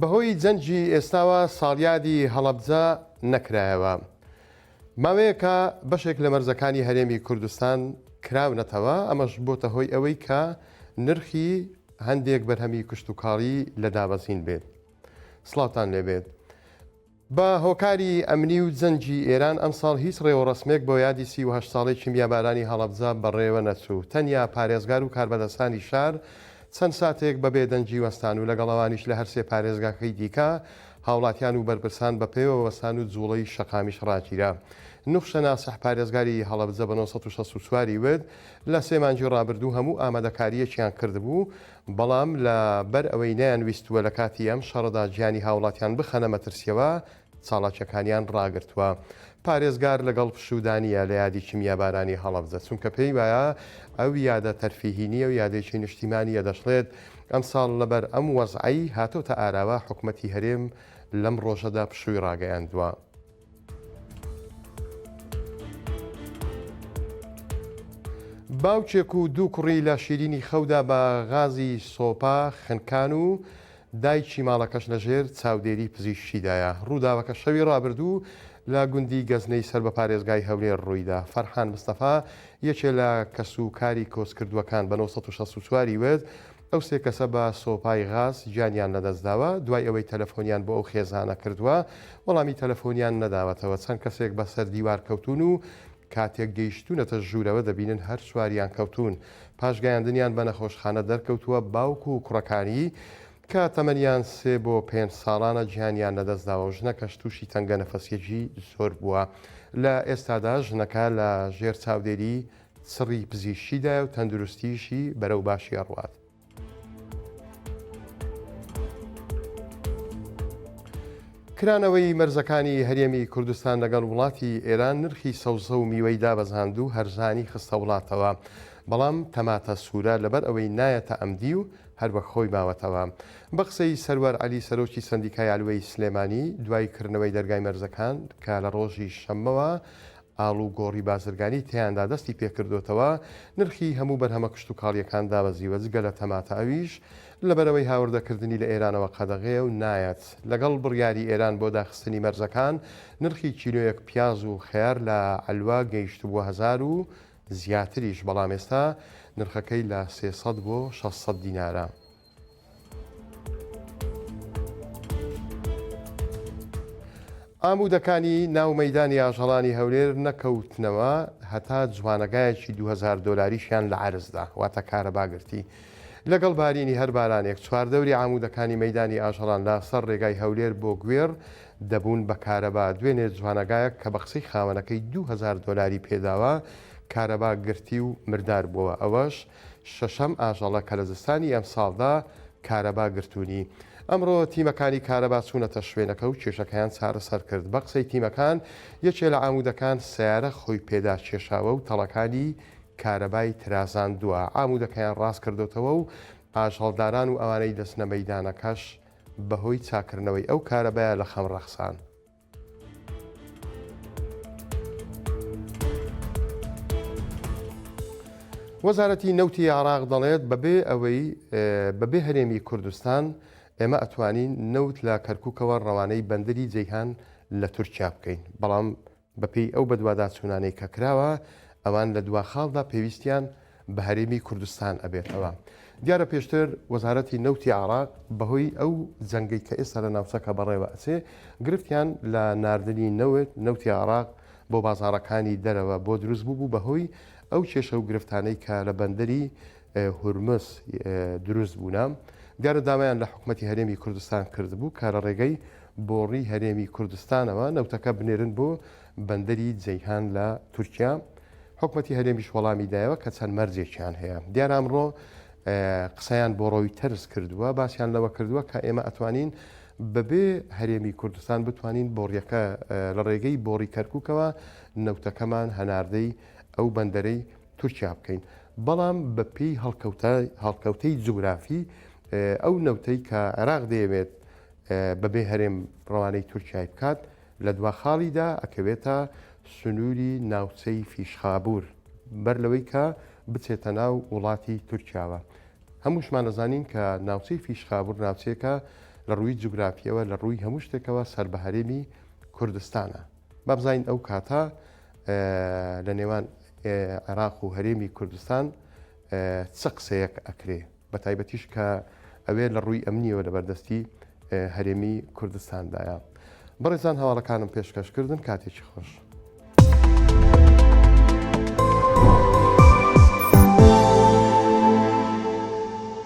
بەهۆی جەنگی ئێستاوە ساڵیادی هەڵەبجە نەکرایەوە. ماوەیەکە بەشێک لە مەرزەکانی هەرێمی کوردستان کراونەتەوە، ئەمەش بۆتە هۆی ئەوەی کە نرخی هەندێک بەرهەمی کشتوکاڵی لە دابەزین بێت. سڵاوتان لێبێت. بە هۆکاری ئەمنی و جەنگی ئێران ئەمساڵ هیچ ڕێوڕەسمێک بۆ یادی 38 ساڵەی کیمیابارانی هەڵەبجە بەڕێوە نەچوو، تەنیا پارێزگار و کاربەدەستانی شار چەند ساتێک بە بێدەنگی وەستان و لەگەڵ ئەوانیش لە هەرسێ پارێزگاکەی دیکە هاوڵاتیان و بەرپرسان بە پێوە وەستان و جوڵەی شەقامیش ڕاگیرا. نوخشە ناسح پارێزگاری هەڵەبجە بە 964 ی وت، لە سێ مانگی ڕابردوو هەموو ئامادەکارییەکیان کردبوو، بەڵام لە بەر ئەوەی نەیانویستووە لە کاتی ئەم شەڕەدا گیانی هاوڵاتیان بخەنە مەترسیەوە، چاڵاکیەکانیان ڕاگرتووە. پارێزگار لەگەڵ پشوودا نییە لە یادی کیمیابارانی هەڵەبجە، چونکە پێی وایە ئەو یادە تەرفیهی نییە و یادێکی نیشتیمانییە، دەشڵێت، ئەمساڵ لەبەر ئەم وەزعەی هاتۆتە ئاراوە حکومەتی هەرێم لەم ڕۆژەدا پشووی ڕاگەیاندووە. باوکێک و دوو کوڕی لە شیرینی خەودا بە غازی سۆپا خنکان و دایکی ماڵەکەش لەژێر چاودێری پزیشکیدایە. ڕووداوەکە شەوی ڕابردوو لە گوندی گەزنەی سەر بە پارێزگای هەولێر ڕوویدا. فەرحان مستەفا، یەکێ لە کەسوکاری کۆچکردووەکان بە 964 ی وت، ئەو سێ کەسە بە سۆپای غاز گیانیان لەدەستداوە، دوای ئەوەی تەلەفۆنیان بۆ ئەو خێزانە کردووە، وەڵامی تەلەفۆنیان نەداوەتەوە، چەند کەسێک بەسەر دیوار کەوتوون و کاتێک گەیشتوونەتە ژوورەوە دەبینن هەر چواریان کەوتوون، پاش گەیاندنیان بە نەخۆشخانە دەرکەوتووە باوک و کوڕەکانی کە تەمەنیان سێ بۆ پێنج ساڵانە گیانیان لەدەستداوە و ژنەکەش تووشی تەنگەنەفەسییەکی زۆر بووە. لە ئێستادا ژنەکە لە ژێر چاودێری چڕی پزیشکیدایە و تەندروستیشی بەرەو باشی ئەڕوات. کرانەوەی مەرزەکانی هەرێمی کوردستان لەگەڵ وڵاتی ئێران نرخی سەوزە و میوەی دابەزاند و هەرزانی خستە وڵاتەوە، بەڵام تەماتە سوورە لەبەر ئەوەی نایەتە ئەمدیو هەر وەک خۆی ماوەتەوە. بە قسەی سەروەر عەلی سەرۆکی سەندیکای عەلوەی سلێمانی، دوای کردنەوەی دەرگای مەرزەکان کە لە ڕۆژی شەممەوە ئاڵوگۆڕی بازرگانی تێیاندا دەستی پێکردۆتەوە، نرخی هەموو بەرهەمە کشتوکاڵییەکان دابەزیوە، جگە لە تەماتە ئەویش لەبەرئەوەی هاوردەکردنی لە ئێرانەوە قەدەغەیە و نایەت. لەگەڵ بڕیاری ئێران بۆ داخستنی مەرزەکان، نرخی کیلۆیەک پیاز و خەیار لە عەلوە گەیشتبووە 1000 و زیاتریش، بەڵام ئێستا نرخەکەی لە 300 بۆ 600 دینارە. عامودەکانی ناو مەیدانی ئاژەڵانی هەولێر نەکەوتنەوە هەتا جوانەگایەکی 2000 دۆلاریشیان لە عەرزدا واتە کارەبا گرتی. لەگەڵ بارینی هەر بارانێک چواردەوری عامودەکانی مەیدانی ئاژەڵان لە سەر ڕێگای هەولێر بۆ گوێڕ دەبوون بە کارەبا دوێنێ جوانەگایەک کە بە قسەی خاوەنەکەی 2000 دۆلاری پێداوە کارەبا گرتی و مردار بووە ئەوەش شەشەم ئاژەڵە کە لە زستانی ئەمساڵدا کارەبا گرتوونی. ئەمڕۆ تیمەکانی کارەبا چوونەتە شوێنەکە و کێشەکەیان چارەسەر کرد. بە قسەی تیمەکان، یەکێ لە عامودەکان سەیارە خۆی پێدا کێشاوە و تەڵەکانی کارەبای ترازاندووە. عامودەکەیان ڕاست کردۆتەوە و ئاژەڵداران و ئەوانەی دەچنە مەیدانەکەش بەهۆی چاککردنەوەی ئەو کارەبایە لە خەم ڕەخسان. وەزارەتی نەوتی عێراق دەڵێت بەبێ ئەوەی بەبێ هەرێمی کوردستان ئێمە ئەتوانین نەوت لە کەرکووکەوە ڕەوانەی بەندەری جەیهان لە تورکیا بکەین بەڵام بەپێی ئەو بەدواداچوونانەی کە کراوە ئەوان لە دوا خاڵدا پێویستیان بە هەرێمی کوردستان ئەبێتەوە. دیارە پێشتر وەزارەتی نەوتی عێراق بەهۆی ئەو جەنگەی کە ئێستا لە ناوچەکە بەڕێوە ئەچێ گرفتیان لە ناردنی نەوت نەوتی عێراق بۆ بازاڕەکانی دەرەوە بۆ دروست بووبوو بەهۆی ئەو کێشە و گرفتانەی کە لە بەندەری هورمز دروست بوونە. دیارە داوایان لە حکومەتی هەرێمی کوردستان کردبوو کە لە ڕێگەی بۆڕی هەرێمی کوردستانەوە نەوتەکە بنێرن بۆ بەندەری جەیهان لە تورکیا. حکومەتی هەرێمیش وەڵامی دایەوە کە چەند مەرجێکیان هەیە. دیارە ئەمڕۆ قسەیان بۆ ڕۆیتەرز کردووە، باسیان لەوە کردووە کە ئێمە ئەتوانین بەبێ هەرێمی کوردستان بتوانین بۆڕیەکە لە ڕێگەی بۆڕی کەرکووکەوە نەوتەکەمان هەناردەی ئەو بەندەرەی تورکیا بکەین. بەڵام بەپێی هەڵکەوتەی جوگرافی ئەو نەوتەی کە عێراق دەیەوێت بەبێ هەرێم ڕەوانەی تورکیای بکات، لە دوا خاڵیدا ئەکەوێتە سنووری ناوچەی فیشخابوور بەر لەوەی کە بچێتە ناو وڵاتی تورکیاوە. هەمووشمان ئەزانین کە ناوچەی فیشخابوور ناوچەیەکە. لە ڕووی جوگرافیەوە لە ڕووی هەموو شتێکەوە سەر بە هەرێمی کوردستانە. با بزانین ئەو کاتە لە نێوان عێراق و هەرێمی کوردستان چ قسەیەک ئەکرێ بە تایبەتیش کە ئەوێ لە ڕووی ئەمنیەوە لە بەردەستی هەرێمی کوردستاندایە. بەڕێزان هەواڵەکانم پێشکەش کردن کاتێکی خۆش.